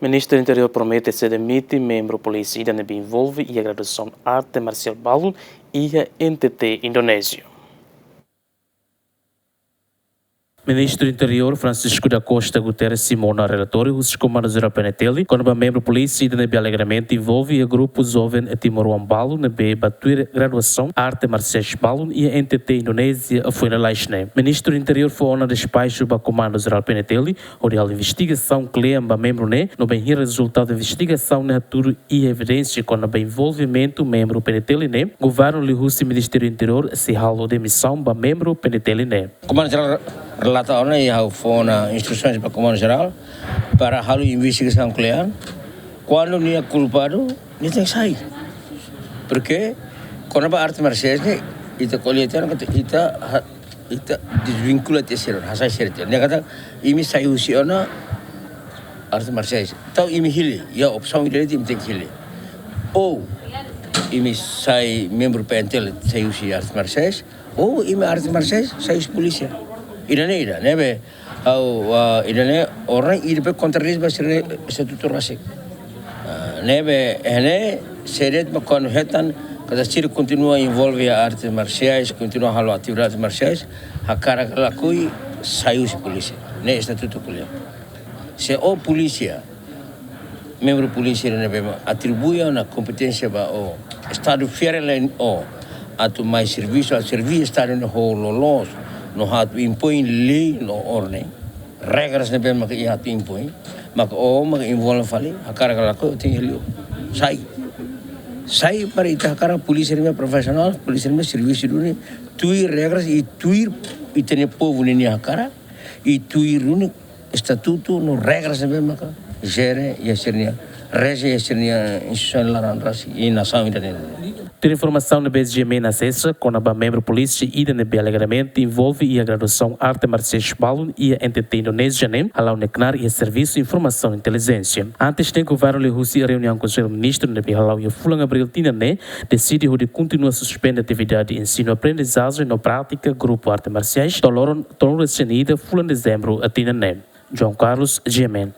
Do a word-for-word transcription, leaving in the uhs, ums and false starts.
Ministru Interiór promete sei demite membru polísia ida ne'ebé envolve iha graduasaun arte marsiál balun iha N T T Indonézia. Ministru Interiór Francisco da Costa Guterres simu ona relatóriu husi Komandu Jerál P N T L kona-ba membru polísia ida ne'ebé alegremente envolve iha grupu joven timoroan balun ne'ebé bá tuir graduasaun arte marsiais balun iha N T T Indonézia foin lalais ne'e. Ministru Interiór fó ona despaxu ba Komandu Jerál P N T L hodi halo investigasaun kle'an ba membru ne'e, no bainhira rezultadu investigasaun ne'e hatudu iha evidénsia kona-ba envolvimentu membru P N T L ne'e, governu liuhusi Ministériu Interiór sei halo demisaun ba membru P N T L ne'e. Komandu Jerál relata ona i ha'u fó ona instrusaun ba Komandu Jerál para halo investigasaun kle'an. Kuandu nia kulpadu, nia tenke sai. Porke kona-ba arte marsiais ne'e, ita ko'alia tiha ona katak ita ha-, ita dezvinkula tiha sira, hasai sira tiha. Nia katak imi sai husi ona arte marsiais. Entaun imi hili, iha opsaun ida-ne'e imi tenke hili. Ou imi sai membru P N T L sai husi arte marsiais, ou imi arte marsiais sai husi polísia. Ida-ne'e ida, ne'ebé ha'u, ah, ida-ne'e orsida ida be kontra ba sira-nia estatutu rasik. Ah, ne'ebé, eh, ne'e, seret ba kuandu hetan katak sira kontinua envolve iha arte marsiais, kontinua halo atividade marsiais, hakarak ka lakohi sai husi polísia. Ne'e estatutu ko'alia. Se ó polísia, membru polísia ne'ebé mak atribui ona kompeténsia ba ó, Estadu fiar hela iha ó atu mai servisu, atu serve Estadu ne'e ho loloos, no atu impoin lei no orden, regras ne'ebé mak iha atu impoin, maka ó mak envolve fali, hakarak ka lakohi ó tenke hili, sai. Sai para ita hakarak polísia ne'ebé profisionál, polísia ne'ebé servisu duni tuir regras i tuir ita-nia povu ninia hakarak, i tuir duni estatutu no regras ne'ebé maka jere iha sira-nia, reze iha sira-nia instituisaun laran rasik i nasaun ida-ne'e. Tuir informasaun ne'ebé G M N asesa kona-ba membru polísia ida ne'ebé alegremente envolve iha graduasaun arte marsiais balun iha N T T Indonézia ne'e, hala'o nia knaar iha servisu informasaun intelijénsia. Antes ne'e, governu liuhusi reuniaun Konsellu Ministru ne'ebé hala'o iha fulan Abríl tinan ne'e, deside hodi kontinua suspende atividade ensinu-aprendizajen no prátika grupu arte marsiais to'o loron tolunulu-resin-ida fulan Dezembru tinan ne'e. João Carlos, G M N.